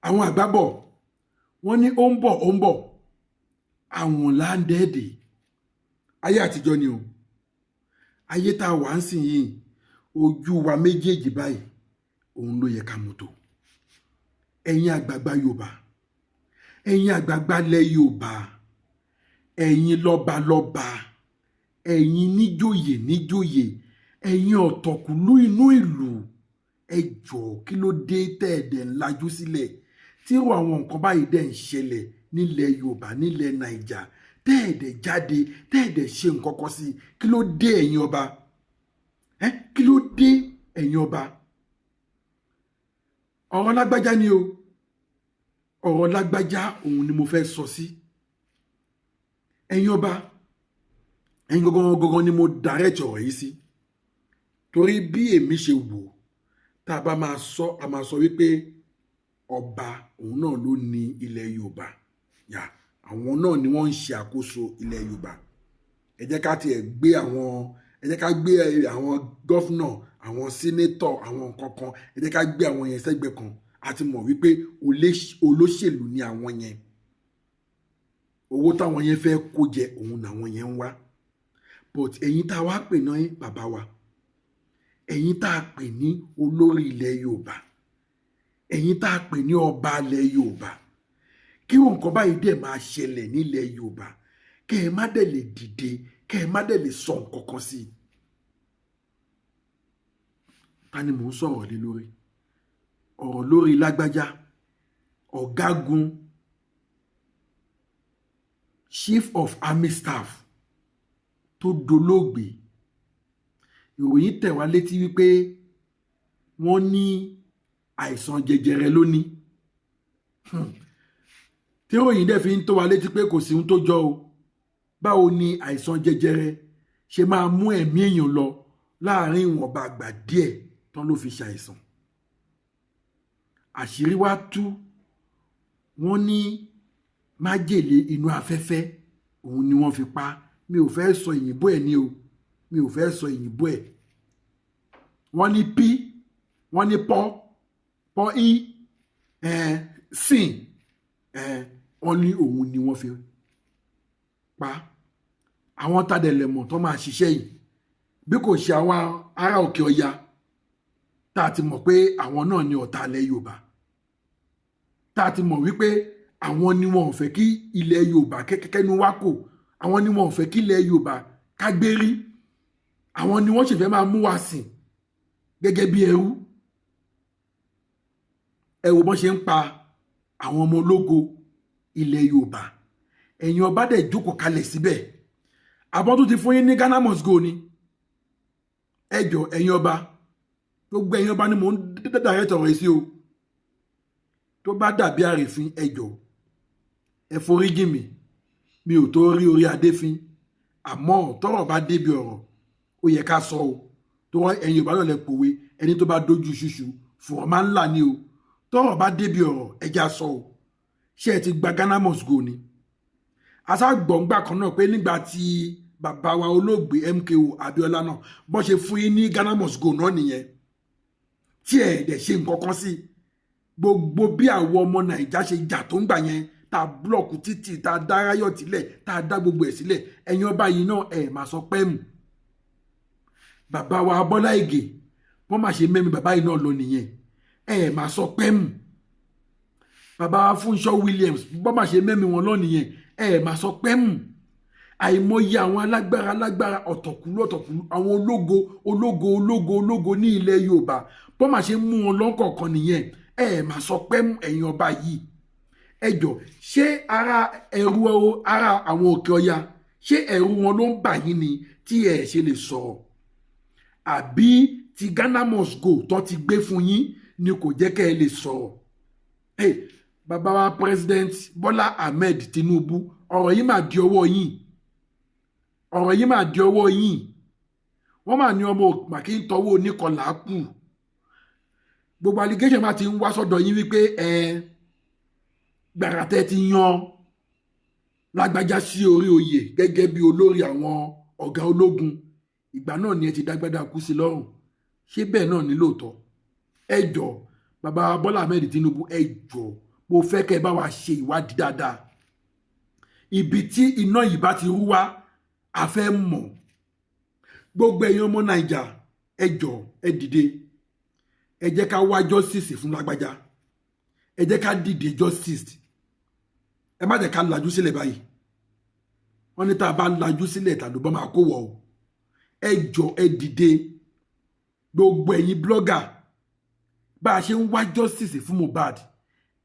Àwọn àgbà bọ̀, wọ́n ní ó ń bọ̀, ó ń bọ̀, àwọn láńdẹ́ẹ̀dẹ̀. Ayé àtijọ́ ni o. Ayé tá a wà ń sìn yìí, ojú wa méjèèjì báyìí òun ló yẹ ká mú tó. Ẹ̀yin àgbààgbà Yorùbá, ẹ̀yin àgbààgbà ilẹ̀ Yorùbá, ẹ̀yin lọ́balọ́ba, ẹ̀yin níjòyè níjòyè, ẹ̀yin ọ̀tọ̀kùlú inú ìlú, ẹ jọ̀ọ́, kí ló dé tẹ̀ẹ̀dẹ̀ ńlájú sílẹ̀ tírú àwọn nǹkan báyìí dẹ̀ ń ṣẹlẹ̀ nílẹ̀ Yorùbá, nílẹ̀ Naija, tẹ́ẹ̀dẹ̀ jáde, tẹ́ẹ̀dẹ̀ ṣe nǹkan kan sí? Kí ló dé, ẹ̀yin ọba? Ẹ kí ló dé, ẹ̀yin ọba? Ọ̀rọ̀ lágbájá ni o. Ọ̀rọ̀ lágbájá òun ni mo fẹ́ sọ sí. Ẹ̀yin ọba, ẹ̀yin gangan gangan ni mo direct ọ̀rọ̀ yìí sí, torí bí èmi ṣe wò, tá a bá máa sọ, a máa sọ wípé ọba òun náà ló ní ilẹ̀ Yorùbá yà. Àwọn náà ni wọ́n ń ṣe àkóso ilẹ̀ Yorùbá. Ẹ jẹ́ ká tiẹ̀ gbé àwọn, ẹ jẹ́ ká gbé àwọn governor, àwọn senator, àwọn kankan, ẹ jẹ́ ká gbé àwọn yẹn sẹ́gbẹ̀ẹ́ kan. A ti mọ̀ wípé olóṣèlú ni àwọn yẹn. Owó táwọn yẹn fẹ́ kó jẹ, òun làwọn yẹn ń wá. But ẹ̀yin tá a wá pè náà bàbá wa, ẹ̀yin tá a pè ní olórí ilẹ̀ Yorùbá, ẹ̀yin tá a pè ní ọba ilẹ̀ Yorùbá, kí nǹkan báyìí dẹ̀ máa ṣẹlẹ̀ nílẹ̀ Yorùbá, kẹ́ ẹ má dẹ̀ lè dìde, kẹ́ ẹ má dẹ̀ lè sọ nǹkan kan sí i. Ta ni mò ń sọ̀rọ̀ lé lórí? Ọ̀rọ̀ lórí lágbájá, ọ̀gágun, chief of army staff tó dolóògbé. Ìròyìn tẹ̀ wá létí wípé wọ́n ní àìsàn jẹjẹrẹ ló ní, tí ìròyìn dẹ̀ fi ń tó wa létí pé kò sí ohun tó jọ o. Báwo ni àìsàn jẹjẹrẹ ṣe máa mú ẹ̀mí èèyàn lọ láàrin ìwọ̀nba àgbà díẹ̀ tán ló fi ṣàìsàn? Àṣírí wá tú. Wọ́n ní májèlé inú afẹ́fẹ́ òun ni wọ́n fi pa. Mi ò fẹ́ sọ ìyìnbó ẹ̀ ní o, mi ò fẹ́ sọ ìyìnbó ẹ̀. Wọ́n ní p, wọ́n ní pọ́ pọ́ í ẹ̀ sìn ẹ̀, wọ́n ní òun ni wọ́n fi pa. Àwọn tadẹ̀lẹ̀mọ̀ tó máa ṣiṣẹ́ yìí, bí kò ṣe àwọn ará òkè ọya tá a ti mọ̀ pé àwọn náà ní ọ̀tá ilẹ̀ Yorùbá, tá a ti mọ̀ wípé àwọn ni wọn ò fẹ́ kí ilẹ̀ Yorùbá kẹ́kẹ́kẹ́nu wá kò, àwọn ni wọn ò fẹ́ kí ilẹ̀ Yorùbá kágbérí, àwọn ni wọ́n sì fẹ́ máa mú wa sìn gẹ́gẹ́ bí ẹrú. Ẹ wo bọ́n ṣe ń pa àwọn ọmọ ológo ilẹ̀ Yorùbá. Ẹ̀yin ọba dẹ̀ jókòó kalẹ̀ síbẹ̀. Àbọ̀ tó ti fún yín ní Ghana must go ni. Ẹ jọ, ẹ̀yin ọba, gbogbo ẹ̀yin ọba ni mò ń direct ọ̀rọ̀ yìí sí o. Tó bá dàbí àrífín, ẹ jọ, ẹ foríjì mi. Mi ò tó rí orí adé fín, àmọ́ tọ́rọ̀ bá débi ọ̀rọ̀, ó yẹ ká sọ o. Tó wọ́n, ẹ̀yin Yorùbá náà lẹ pòwe, ẹni tó bá dójú ṣíṣu fùrọ̀ máa ń là ní o. Tọ́rọ̀ bá débi ọ̀rọ̀, ẹ já sọ o. Ṣé ẹ ti gba Ghana must go ni? Aṣágbọ̀ngbà kan náà pé nígbà tí bàbá wa olóògbé MKO Abiola náà, bọ́n ṣe fún yín ní Ghana must go náà nìyẹn, tí ẹ̀ dẹ̀ ṣe nǹkan kan sí. Gbogbo bí àwọn ọmọ Nàìjà ṣe jà tó ń gbà yẹn, tá a block títì, tá a dá riot sílẹ̀, tá a dá gbogbo ẹ̀ sílẹ̀, ẹ̀yin ọba yìí náà, ẹ̀ máa sọ pẹ́ẹ́mù. Bàbá wa Bọ́lá Ìgè, wọ́n máa ṣe mẹ́mi bàbá yìí náà lọ nìyẹn, ẹ̀ máa sọ pẹ́ẹ́mù. Bàbá wa Fúnṣọ́ Williams, bọ́n máa ṣe mẹ́mi wọn lọ nìyẹn, ẹ̀ máa sọ pẹ́ẹ́mù. Àìmọye àwọn alágbára alágbára, ọ̀tọ̀kùlú ọ̀tọ̀kùlú, àwọn ológo ológo ológo ológo ní ilẹ̀ Yorùbá, bọ́n máa ṣe mú wọn lọ́kọ̀ọ̀kan nìyẹn, ẹ̀ máa sọ pẹ́ẹ́mù. Ẹ̀yin ọba yìí, ẹ jọ, ṣé ara ẹ̀rù ara àwọn òkè ọya, ṣé ẹ̀rù wọn ló ń bà yín ni tí ẹ ṣe lè sọ̀rọ̀, àbí ti Ghana must go tó ti gbé fún yín ni kò jẹ́ kẹ́ ẹ lè sọ̀rọ̀? Hey, bàbá wa President Bọ́lá Ahmed Tinubu, ọ̀rọ̀ yìí máa di ọwọ́ yín, ọ̀rọ̀ yìí máa di ọwọ́ yín. Wọ́n máa ní ọmọ màkì ń tọwọ́ oníkọlà kù. Gbogbo allegation máa ti ń wá sọ́dọ̀ yín wípé ẹ gbàrà tẹ́ ti yan lágbájá sí orí oyè gẹ́gẹ́ bí olórí àwọn ọ̀gá ológun, ìgbà náà ni ẹ ti dágbádá kú sí lọ́rùn. Ṣé bẹ́ẹ̀ náà ní lóòótọ́? Ẹ jọ, bàbá wa President Bọ́lá Ahmed Tinubu, Bàbá Bọ́lá Ahmed Tinubu, ẹ jọ̀ọ́, mo fẹ́ kẹ́ ẹ bá wa ṣe ìwádìí dáadáa. Ibi tí iná yìí bá ti rú wá, a fẹ́ mọ̀. Gbogbo ẹ̀yin ọmọ Naija, ẹ jọ̀ọ́, ẹ dìde, ẹ jẹ́ ká wá justice fún lágbájá. Ẹ jẹ́ ká dìde justice. Ẹ má jẹ́ ká lajú sílẹ̀ báyìí. Wọ́n ní tá a bá lajú sílẹ̀, tàbí bá máa kó wọ̀ o. Ẹ jọ̀ọ́, ẹ dìde, gbogbo ẹ̀yin blogger. Bá a ṣe ń wá justice fún Mohbad,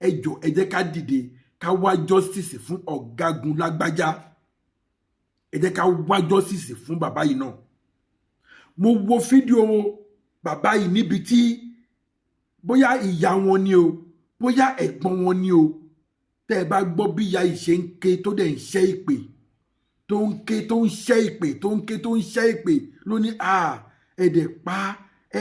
ẹ jọ̀ọ́, ẹ jẹ́ ká dìde, ká wá justice fún ọ̀gágun lágbájá. Ẹ jẹ́ ká wá justice fún bàbá yìí náà. Mo wo fídíò bàbá yìí níbi tí bóyá ìyá wọn ni o, bóyá ẹ̀gbọ́n wọn ni o. Tẹ́ ẹ bá gbọ́ bí ìyá yìí ṣe ń ké, tó dẹ̀ ń ṣẹ́ ìpè, tó ń ké, tó ń ṣẹ́ ìpè, tó ń ké, tó ń ṣẹ́ ìpè, ló ní à ẹ̀dẹ̀ pa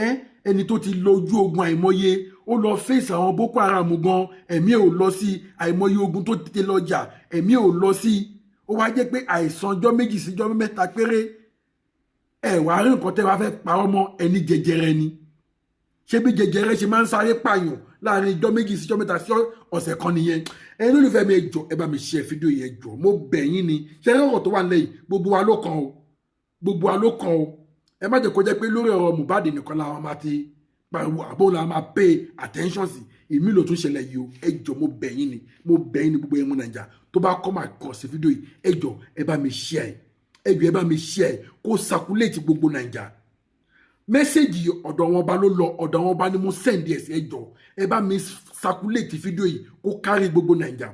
ẹ́. Ẹni tó ti lọ ojú ogun àìmọye, ó lọ fèsì àwọn Boko Haram gan, ẹ̀mí ò lọ sí. Àìmọye ogun tó tètè lọ jà, ẹ̀mí ò lọ sí. Ó wá jẹ́ pé àìsàn ọjọ́ 2 síjọ́ 3 péré, ẹ wàá rí nǹkan tẹ́ wàá fẹ́ pa ọmọ ẹni. Jẹjẹrẹ ni. Ṣé bí jẹjẹrẹ ṣe máa ń sáré pààyàn láàrin ijọ́ 2 síjọ́ 3 sí ọ̀sẹ̀ kan nìyẹn? Ẹ̀yin olólùfẹ́ mi, ẹ jọ̀ọ́, ẹ bá mi ṣe fídíò yẹn. Ẹ jọ̀ọ́, mo bẹ̀ yín ni. Ṣé ọ̀rọ̀ tó wà nílẹ̀ yìí, gbogbo wa ló kàn o, gbogbo wa ló kàn o. Ẹ má jẹ́ kó jẹ́ pé lórí ọ̀rọ̀ Mohbad nìkan làwọn máa ti pariwo, àbó làwọn máa pay attention sí. Ìmí ló tún ṣẹlẹ̀ yìí o. Ẹ jọ̀ọ́, mo bẹ̀ yín ni, mo bẹ̀ yín ni. Gbogbo ẹ̀mú Nàìjà tó bá kọ́ máa kàn sí fídíò yìí, ẹ jọ̀ọ́, ẹ bá mi share. Ẹ jọ̀ọ́, ẹ bá mi share kó circulate gbogbo Nàìjà. Message ọ̀dọ̀ wọn bá ló lọ, ọ̀dọ̀ wọn bá ní mo send ẹ̀ sí. Ẹ jọ̀ọ́, ẹ bá mi circulate fídíò yìí kó kárí gbogbo Nàìjà.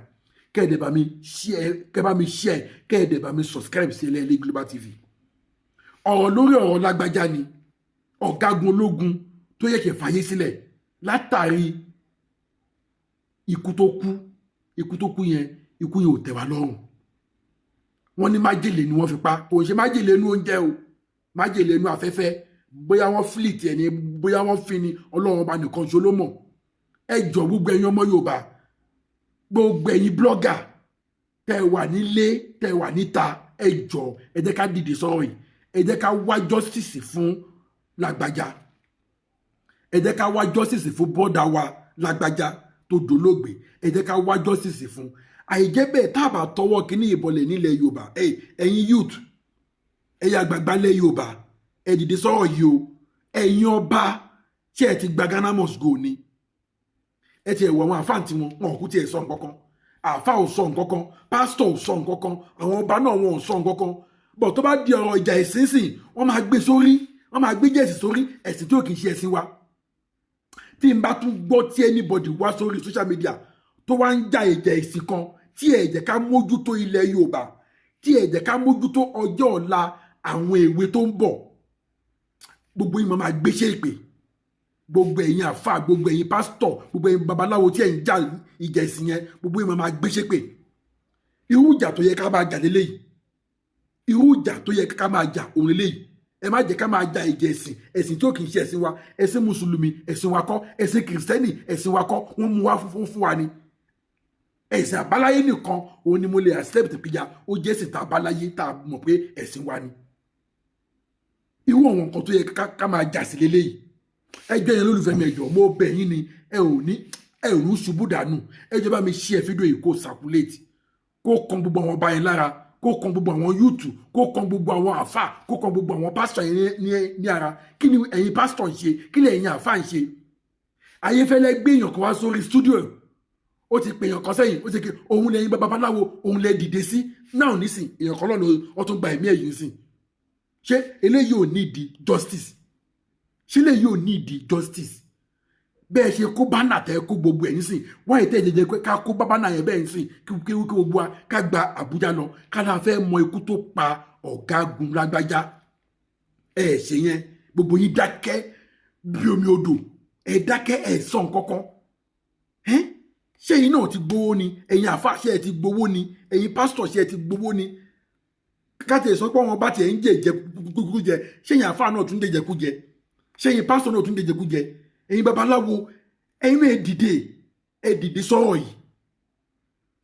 Kẹ́ẹ̀dẹ̀ bá mi share, kẹ́ẹ̀ bá mi share, kẹ́ẹ̀dẹ̀ bá mi subscribe sí Ẹlẹ́ẹ̀lẹ́ Global TV. Ọ̀rọ̀ lórí ọ̀rọ̀ lágbájá ni, ọ̀gágun ológun tó yẹ kí fàyè sílẹ̀ látàrí ikú tó kú. Ikú tó kú yẹn, ikú yẹn ò tẹ́ wa lọ́rùn. Wọ́n ní májèlé ni wọ́n fi pa. Kò ń ṣe májèlé inú oúnjẹ o, májèlé inú afẹ́fẹ́. Bóyá wọ́n flit ẹ̀ ní, bóyá wọ́n fi ni, Ọlọ́run Ọba nìkan ṣo ló mọ̀. Ẹ jọ, gbogbo ẹ̀yin ọmọ Yorùbá, gbogbo ẹ̀yin blogger tẹ́ wà nílé, tẹ́ wà níta, ẹ jọ, ẹ jẹ́ ká dìde sọ̀rọ̀ yìí. Ẹ jẹ́ ká wá justice fún lágbájá. Ẹ jẹ́ ká wá justice fún bọ́dà wa lágbájá tó dolóògbé. Ẹ jẹ́ ká wá justice fún. Àìjẹ́ bẹ́ẹ̀, tá a bá tọwọ́ kínní ìbọlẹ̀ nílẹ̀ Yorùbá, ẹ̀yin youth, ẹ̀yin àgbààgbà lẹ̀ Yorùbá, ẹ dìde sọ̀rọ̀ yìí o. Ẹ̀yin ọba, tí ẹ ti gba Ghana must go ni, ẹ ti ẹ̀ wọ àwọn àfáà tí wọn wọn kú tiẹ̀ sọ nǹkan kan. Àfáà ò sọ nǹkan kan, pásítọ̀ ò sọ nǹkan kan, àwọn ọba náà wọn ò sọ nǹkan kan. Bọ̀ tó bá di ọ̀rọ̀ ìjà ẹ̀sìn sìn, wọ́n máa gbé sórí, wọ́n máa gbé jẹ́sì sórí ẹ̀sìn tí ò kì í ṣe ẹ̀sìn wa. Tí n bá tún gbọ́ tí anybody wá sórí social media tó wá ń ja ìjà ẹ̀sìn kan, tí ẹ jẹ́ ká mójútó ilẹ̀ Yorùbá, tí ẹ jẹ́ ká mójútó ọjọ́ ọ̀la àwọn èwe tó ń bọ̀, gbogbo yín máa gbéṣẹ́ ìpè. Gbogbo ẹ̀yin àfa, gbogbo ẹ̀yin pásítọ̀, gbogbo ẹ̀yin babaláwo tí ẹ̀ ń jà ìjà ẹ̀sìn yẹn, gbogbo yín máa gbéṣẹ́ pè. Irú ìjà tó yẹ ká máa jà lélẹ́yìí, irú ìjà tó yẹ ká máa jà òun lélẹ́yìí. Ẹ má jẹ́ ká máa ja ìjà ẹ̀sìn, ẹ̀sìn tí ó kì í ṣe ẹ̀sìn wa. Ẹ̀sìn mùsùlùmí, ẹ̀sìn wa kọ́. Ẹ̀sìn kìrìsìtẹ́nì, ẹ̀sìn wa kọ́. Wọ́n mú wa fún fún wa ni. Ẹ̀sìn àbáláyé nìkan òun ni mo lè accept pìjà, ó jẹ́ ẹ̀sìn tá a báláyé, tá a mọ̀ pé ẹ̀sìn wa ni. Irú àwọn nǹkan tó yẹ ká máa jà sí lélẹ́yìí. Ẹjọ́ yẹn, lólùfẹ́ mi, ẹjọ́, mo bẹ̀ yín ni. Ẹ ò ní ṣubú dànù. Ẹ jọ̀ọ́, bá mi share fídíò yìí kó circulate, kó kan gbogbo àwọn ọba yẹn lára, kó kan gbogbo àwọn youth, kó kan gbogbo àwọn àfà, kó kan gbogbo àwọn pásítọ̀ yẹn ní ara. Kí ni ẹ̀yin pásítọ̀ ń ṣe? Kí ni ẹ̀yin àfà ń ṣe? Ayéfẹ́lẹ́ gbé èèyàn kan wá sórí studio, ó ti pè èèyàn kan sẹ́yìn, ó ti kí òun lẹ́yìn babaláwo, òun lẹ́ dìde sí náà nísìn. Èèyàn kan lọ́nà, ó tún gba ẹ̀mí ẹ̀yìn sìn. Ṣé eléyìí ò ní di justice? Ṣé eléyìí ò ní di justice? Bẹ́ẹ̀ ṣe kó banner tẹ́ kó gbogbo ẹ̀yìn sìn wáyé tẹ́ jẹjẹ pé ká kó banner yẹn bẹ́ẹ̀ sìn, kí gbogbo wa ká gba Àbújá lọ, ká náà fẹ́ mọ ikú tó pa ọ̀gágun lágbájá. Ẹ ṣe yẹn, gbogbo yín dákẹ́ bí omi odò. Ẹ dákẹ́, ẹ sọ nǹkankan. Ṣé ẹ̀yin náà ti gbowó ni? Ẹ̀yin àfa, ṣé ẹ ti gbowó ni? Ẹ̀yin pásítọ̀, ṣé ẹ ti gbowó ni? Káti ẹ̀ sọ pé wọn bá tiẹ̀ ń jẹ ìjẹkújẹ, ṣé ẹ̀yin àfa náà tún jẹ ìjẹkújẹ? Ṣé ẹ̀yin pásítọ̀ náà tún jẹ ìjẹkújẹ? Ẹ̀yin babaláwo, ẹ̀yin náà, ẹ dìde, ẹ dìde sọ̀rọ̀ yìí,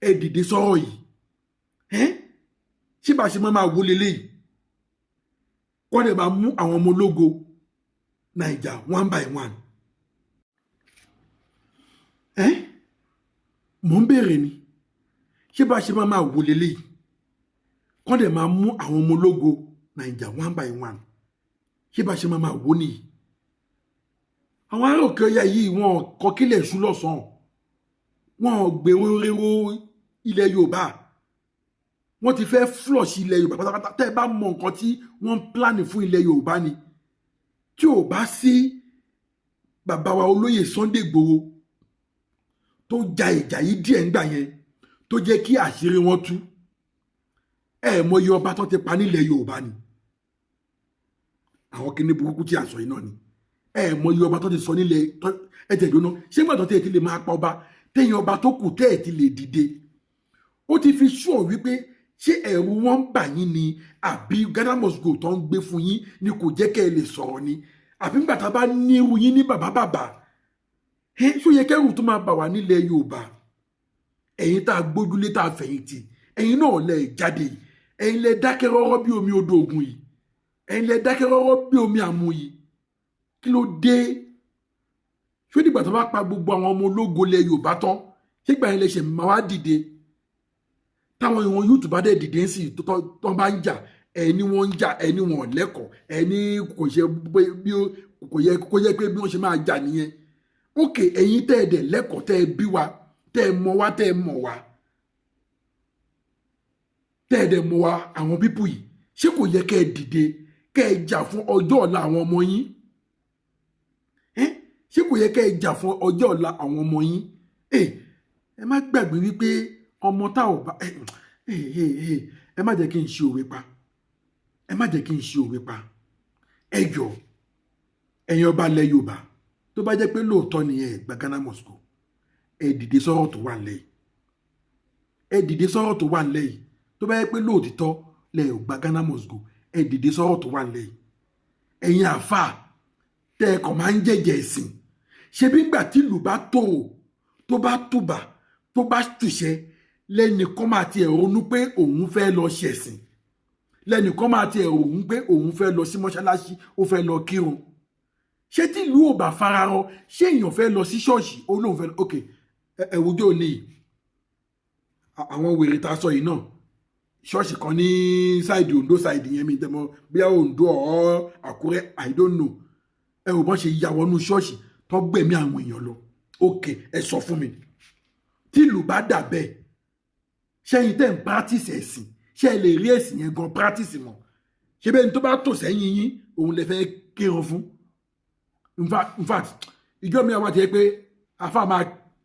ẹ dìde sọ̀rọ̀ yìí. Ẹ́ ṣé bá a ṣe máa wó leléyìí, kọ́ lè máa mú àwọn ọmọ ológo Naija one by one. Ẹ́ mò ń béèrè ni, ṣé bá ṣe máa máa wò lélẹ́yìí, kọ́ dẹ̀ máa mú àwọn ọmọ ológo Naija one by one? Ṣé bá ṣe máa máa wò nìyí? Àwọn ará òkè ọya yìí, wọn kọ kílẹ̀ ṣú lọ́sàn-án, wọn gbèrò rero ilẹ̀ Yorùbá. Wọ́n ti fẹ́ flush ilẹ̀ Yorùbá pátápátá. Tẹ́ ẹ bá mọ nǹkan tí wọ́n ń plan fún ilẹ̀ Yorùbá ni, tí ò bá sí bàbá wa olóyè Sunday Igboho tó ja ìjà yìí díẹ̀ ńgbà yẹn, tó jẹ́ kí àṣírí wọn tú, ẹ mọyì ọba tó ti pa nílẹ̀ Yorùbá ni. Àwọn kinní burúkú tí a sọ yìí náà ni. Ẹ mọyì ọba tó ti sọ nílẹ̀ ẹ tẹ̀ jóná. Ṣé gbàdọ̀ tẹ̀ ẹ ti lè máa pa ọba, tẹ̀yìn ọba tó kù tẹ̀ ẹ ti lè dìde? Ó ti fi sùn wípé ṣé ẹ̀rù wọn ń bà yín ni, àbí Ghana must go tó ń gbé fún yín ni kò jẹ́ kẹ́ ẹ lè sọ̀rọ̀ ni? Àbí nígbà tá a bá ní irú yín ní bàbá bàbá ẹ, ṣó yẹ kẹ́rù tó máa bà wá nílẹ̀ Yorùbá? Ẹ̀yin tá a gbójúlé, tá a fẹ̀yìntì, ẹ̀yin náà lẹ̀ jáde. Ẹ̀yin lẹ dákẹ́ rọ́rọ́ bí omi odò Ògùn yìí. Ẹ̀yin lẹ dákẹ́ rọ́rọ́ bí omi àmú yìí. Kí ló dé? Ṣó dìgbà tó bá pa gbogbo àwọn ọmọ ológo lẹ Yorùbá tán, ṣé gbà yẹn lẹ ṣe máa wá dìde? Táwọn ìwọ̀n youth bá dẹ̀ dìde sí, tó bá ń jà, ẹni wọ́n ń jà, ẹni wọ́n lẹ́kọ̀ọ́, ẹni kò ṣe bí kò yẹ kó yẹ pé bí wọ́n ṣe máa jà nìyẹn. Ókè, ẹ̀yin tẹ́ ẹ dẹ̀ lẹ́kọ̀ọ́, tẹ́ ẹ bí wa, tẹ́ ẹ mọ̀ wá, tẹ́ ẹ mọ̀ wá, tẹ́ ẹ dẹ̀ mọ̀ wá, àwọn people yìí, ṣé kò yẹ kẹ́ ẹ dìde, kẹ́ ẹ jà fún ọjọ́ ọ̀la àwọn ọmọ yín? Ṣé kò yẹ kẹ́ ẹ jà fún ọjọ́ ọ̀la àwọn ọmọ yín? Ẹ má gbàgbé wípé ọmọ tá ò bá ẹ má jẹ́ kí n ṣe òwe pa, ẹ má jẹ́ kí n ṣe òwe pa. Ẹ jọ, ẹ̀yin ọba ilẹ̀ Yorùbá, tó bá jẹ́ pé lóòótọ́ ni ẹ gba Ghana must go, ẹ dìde sọ̀rọ̀ tó wà nílẹ̀ yìí. Ẹ dìde sọ̀rọ̀ tó wà nílẹ̀ yìí. Tó bá jẹ́ pé lóòtítọ́ lẹ ò gba Ghana must go, ẹ dìde sọ̀rọ̀ tó wà nílẹ̀ yìí. Ẹ̀yin àáfàá tẹ́ ẹ kàn máa ń jẹ̀jẹ̀ ẹ̀sìn, ṣebí ńgbà tí ìlú bá tòrò, tó bá tùbà, tó bá tùṣẹ́, lẹ́nìkan máa tiẹ̀ ronú pé òun fẹ́ lọ ṣẹ̀sìn, lẹ́nìkan máa tiẹ̀ ronú pé òun fẹ́ lọ sí mọ́ṣáláṣí, ó fẹ́ lọ kírun. Ṣé tí ìlú ò bá fararọ, ṣé èèyàn fẹ́ lọ sí ṣọ́ọ̀ṣì, ó lóun fẹ́ lọ? Ok, ẹ wùjọ́ òní yìí, àwọn wèrè tá a sọ yìí náà, ṣọ́ọ̀ṣì kan ní side Ondo, side yẹn, mi tẹ́mọ bíyà Ondo or Àkúrẹ́, I don't know. Ẹ ò bọ́n ṣe ya wọnú ṣọ́ọ̀ṣì tó gbẹ̀mí àwọn èèyàn lọ. Ok, ẹ sọ fún mi, tí ìlú bá dà bẹ́ẹ̀, ṣẹ́yìn tẹ́ ń practice ẹ̀sìn, ṣé ẹ lè rí ẹ̀sìn yẹn gan practice mọ́? Ṣé bẹ́ẹ̀ ni tó bá tò sẹ́yìn yín, òun lè fẹ́ kírun fún? In fact, ìjọ mi àwọn àti ẹ pé afa máa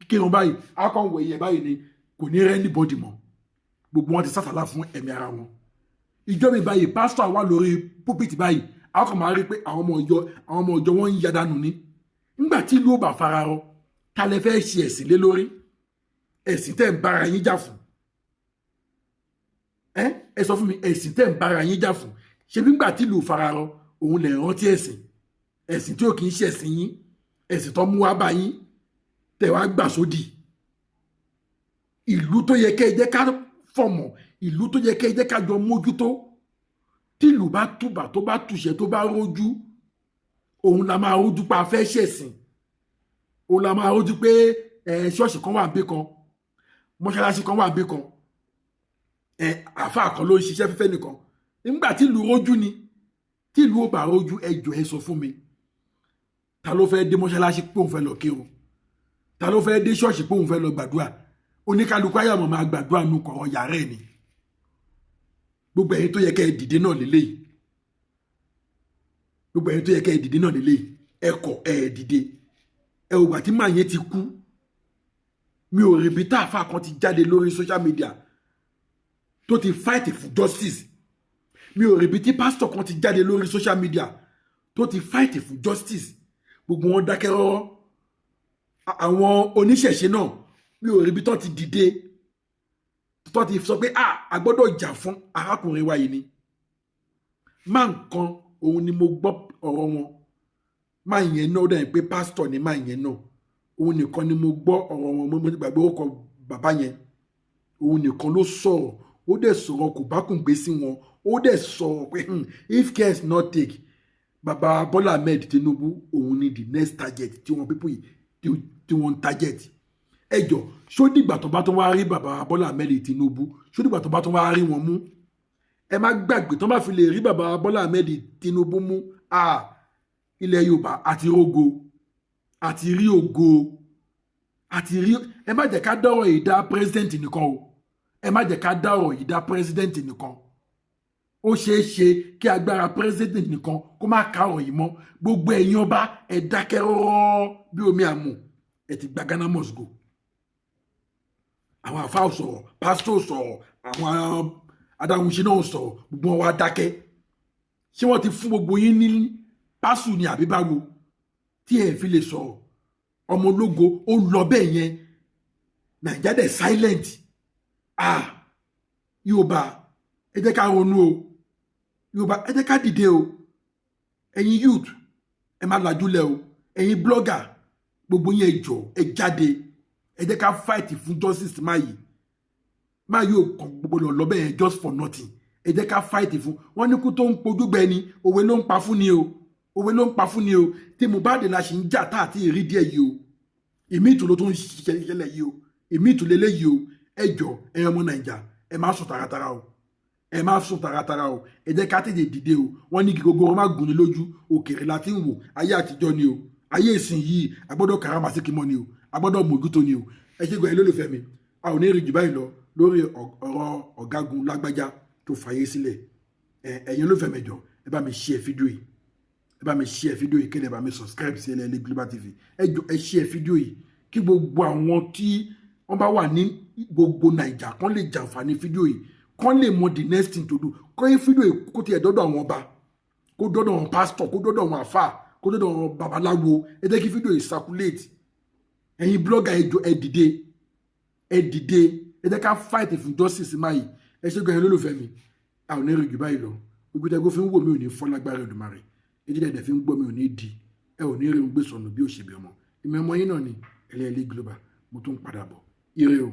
kírun báyìí, akọ̀wé yẹn báyìí ni, kò ní rẹ́ anybody mọ́. Gbogbo wọn ti sàtàlà fún ẹ̀mí ara wọn. Ìjọ mi báyìí, pásítọ̀ wà lórí pulpit báyìí, àwọn kan máa rí pé àwọn ọmọ ìjọ wọn ń ya dànù ní. Nígbà tí ìlú ò bá fararọ, ta lẹ fẹ́ ṣe ẹ̀sìn lé lórí? Ẹ̀sìn tẹ́ ń bára yín jà fún, ẹ ẹ sọ fún mi, ẹ̀sìn tẹ́ ń bára yín jà fún, ṣe bí ngbà tí ìlú fararọ, òun lè rántí ẹ̀sìn, ẹ̀sìn tí ò kì í ṣe ẹ̀sìn yín, ẹ̀sìn tó mú wá bá yín, tẹ̀ wá gbà sódì? Ìlú tó yẹ kẹ́ ẹ jẹ́ ká fọ̀mọ̀, ìlú tó yẹ kẹ́ ẹ jẹ́ ká jọ mójútó, tí ìlú bá túbà, tó bá túṣẹ, tó bá rójú, òun la máa rójú pa fẹ́ ṣẹ̀sìn, òun la máa rójú pé ẹ ṣọ́ọ̀ṣì kan wà bí kan, mọ́ṣáláṣí kan wà bí kan, ẹ àáfàá kan ló ń ṣiṣẹ́ fífẹ́ nìkan. Nígbà tí ìlú rójú ni. Tí ìlú ò bá rójú, ẹ jọ̀ọ́, ẹ sọ fún mi, ta ló fẹ́ dé mọ́ṣáláṣí pé òun fẹ́ lọ kírun? Ta ló fẹ́ dé ṣọ́ọ̀ṣì pé òun fẹ́ lọ gbàdúrà? Oníkálukú ayàmọ̀ máa gbàdúrà nu kọ̀rọ̀ yàrá ẹ̀ ni. Gbogbo ẹ̀yin tó yẹ kẹ́ ẹ dìde náà lélẹ́yìí, gbogbo ẹ̀yin tó yẹ kẹ́ ẹ dìde náà lélẹ́yìí, ẹ kọ̀ ẹ dìde. Ẹ ò gbà tí màá yẹn ti kú, mi ò rí ibi tá àfa kan ti jáde lórí social media tó ti fight for justice. Mi ò rí ibi tí pastor kan ti jáde lórí social media tó ti fight for justice. Gbogbo wọn dákẹ́ rọ́rọ́. Àwọn oníṣẹ̀ṣe náà, mi ò rí ibi tó ti dìde, tó ti sọ pé a gbọ́dọ̀ jà fún arákùnrin wa yìí ni. Má nǹkan òun ni mo gbọ́ ọ̀rọ̀ wọn. Máa yẹn náà, ó dẹ̀ pé pásítọ̀ ni máa yẹn náà. Òun nìkan ni mo gbọ́ ọ̀rọ̀ wọn. Mo gbàgbé orúkọ bàbá yẹn. Òun nìkan ló sọ̀rọ̀, ó dẹ̀ sọ̀rọ̀ kò bá kùn gbé sí wọn. Ó dẹ̀ sọ̀rọ̀ pé if care is not take, bàbá Bọ́lá Ahmed Tinubu, òun ni the next target tí wọ́n people yìí tí wọ́n ń target. Ẹ jọ, ṣó dìgbà tó bá tó wá rí bàbá Bọ́lá Ahmed Tinubu? Ṣó dìgbà tó bá tó wá rí wọn mú? Ẹ má gbàgbé, tó bá fi lè rí bàbá Bọ́lá Ahmed Tinubu mú, ilẹ̀ Yorùbá àti rógo, àti rí ògo, àti rí. Ẹ má jẹ́ ká dọ̀rọ̀ yìí dá president nìkan o. Ẹ má jẹ́ ká dá ọ̀rọ̀ yìí dá president nìkan. Ó ṣeé ṣe kí agbára president nìkan kó má ká ọ̀rọ̀ yìí mọ́. Gbogbo ẹ̀yin ọba, ẹ dákẹ́ rọ́rọ́ bí omi àmù. Ẹ ti gba Ghana must go. Àwọn àfáà sọ̀rọ̀, pásítọ̀ sọ̀rọ̀, àwọn adáhunṣe náà sọ̀rọ̀, gbogbo wọn wá dákẹ́. Ṣé wọ́n ti fún gbogbo yín ní pásù ni àbí báwo tí ẹ fi lè sọ̀rọ̀? Ọmọ ológo ó lọ bẹ́ẹ̀ yẹn, Nàìjíríà dẹ̀ silent. Ah, Yorùbá, ẹ jẹ́ ká ronú o. Yorùbá, ẹ jẹ́ ká dìde o. Ẹ̀yin youth, ẹ má lajúlẹ̀ o. Ẹ̀yin blogger, gbogbo yín, ẹ jọ̀ọ́, ẹ jáde. Ẹ jẹ́ ká fight fún justice. Máa yìí, máa yóò kàn gbogbo lọ lọ bẹ́ẹ̀ just for nothing. Ẹ jẹ́ ká fight fún wọn. Ní kú tó ń pojú gbẹ ni, òwe ló ń pa fún ni o, òwe ló ń pa fún ni o. Tí Mohbad la ṣì ń jà tá àti ìrí díẹ̀ yìí o, ìmí ìtò ló tún ń ṣẹlẹ̀ yìí o, ìmí ìtò lélẹ̀ yìí o. Ẹ jọ, ẹ̀yin ọmọ Nàìjà, ẹ má sùn taratara o, ẹ má sùn taratara o. Ẹ jẹ́ ká tètè dìde o. Wọ́n ní kí gbogbo má gùn ní lójú, òkèrè la ti ń wò. Ayé àtijọ́ ni o. Ayé ìsìn yìí, a gbọ́dọ̀ káràmásìkí mọ́ ni o, a gbọ́dọ̀ mójútó ni o. Ẹ ṣe gbọ́ ẹ lólùfẹ́ mi. A ò ní rí jù báyìí lọ lórí ọ̀rọ̀ ọ̀gágun lágbájá tó fàyè sílẹ̀. Ẹ̀yin olólùfẹ́ mi, jọ̀ọ́, ẹ bá mi share fídíò yìí, ẹ bá mi share fídíò yìí, kéde, ẹ bá mi subscribe sí Ẹlẹ́ẹ̀lẹ́ Global TV. Ẹ jọ̀ọ́, ẹ share fídíò yìí kí gbogbo àwọn tí wọ́n bá wà ní gbogbo Nàìjà kán lè jàǹfààní fídíò yìí, kán lè mọ the next thing to do. Kọ́ fídíò yìí kó tiẹ̀ dọ́dọ̀ àwọn ọba, kó dọ́dọ̀ àwọn pásítọ̀, kó dọ́dọ̀ àwọn àfáà, kó dọ́dọ̀ àwọn babaláwo. Ẹ jẹ́ kí fídíò yìí circulate. Ẹ̀yin blogger, ẹ jọ̀ọ́, ẹ dìde, ẹ dìde. Ẹ jẹ́ ká fight fún justice máa yìí. Ẹ ṣe gan, ẹ lólùfẹ́ mi. A ò ní rí jù báyìí lọ. Gbogbo tẹ́gbó fi ń wò mí ò ní fọ́ lágbára Èdùmàrè. Etí dẹ̀dẹ̀ fi ń gbọ́ mi ò ní di. Ẹ ò ní rí ń gbé sọnù bí òṣèbí ọmọ. Ìmọ̀ ọmọ yín náà ni Ẹlẹ́ẹ̀lẹ́ Global. Mo tún padà bọ̀. Ire o.